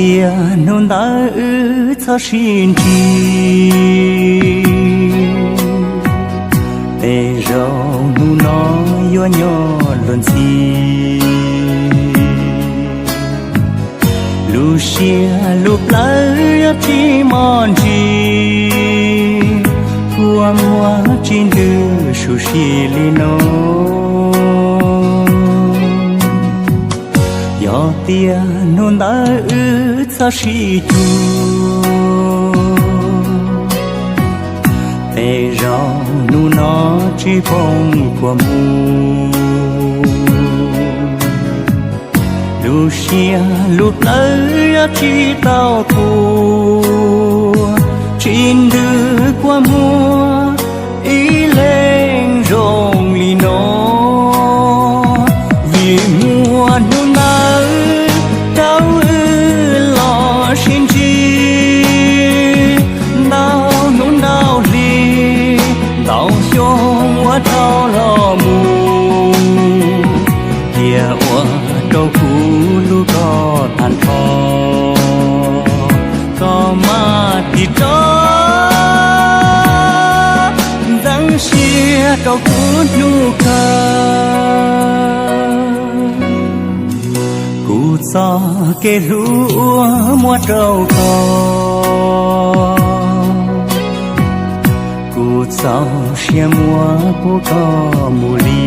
Tias hnub ntawd wb txhob sib ntsib, tej zaum hnub no yuav nyob luag ntxhi. Lub siab lub plawv yuav tsis mos ntsis, kua muag tsis ntws su si li no. Yog tias hnub ntawd wb txhob sib cuag, tej zaum hnub no tsis poob kua muag. Lub siab lub plawv yuav tsis tau tuag, tsis ntws kua muag ib leeg zoo li no. Vim muaj hnub ntawd rau wb los sib ntsib, ntau hnub ntau hli ntau xyoo ua dhau los mus, cia ua rau kuv hlub koj tag nrho, koj maj tig rov ntxeev siab rau kuv hnub kawg. Kuv txoj kev hlub uas muab rau koj, kuv txaus siab muab pub koj mus li.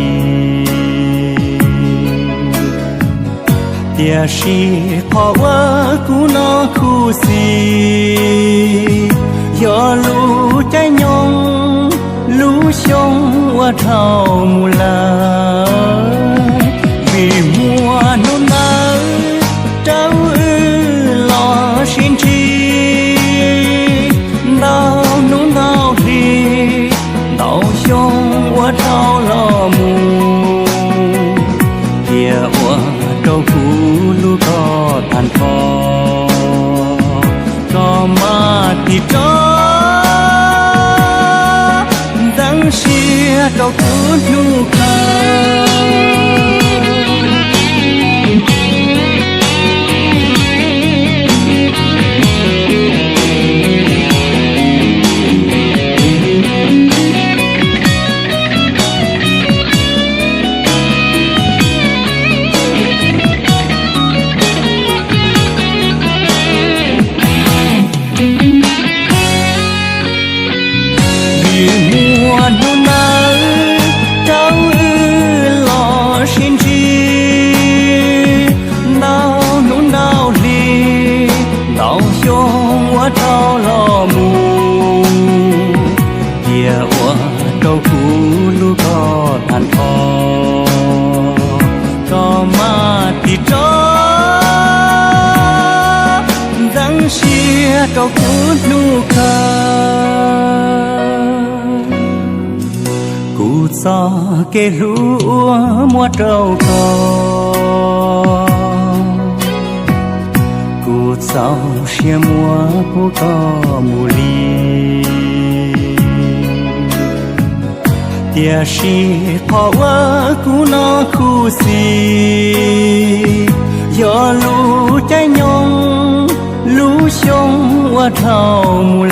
Tiam sis qhov uas kuv hnov khuv xim yog lub caij nyoog lub xyoo ua dhau mus lawm. Vim muaj hnub ntawd rau wb los sib ntsib, ntau hnub ntau hli ntau xyoo ua dhau los mus, cia ua rau kuv hlub koj tag nrho, koj maj tig rov ntxeev siab rau kuv hnub kawg. Vim muaj hnub ntawd rau wb los sib ntsib, ntau hnub ntau hli ntau xyoo ua dhau los mus, cia ua rau kuv hlub koj tag nrho, koj maj tig rov ntxeev siab rau kuv hnub kawg. Kuv txoj kev hlub uas muab rau koj, kuv txaus siab muab pub koj mus li. Tiam sis qhov uas kuv hnov khuv xim yog lub caij nyoog lub xyoo ua dhau mus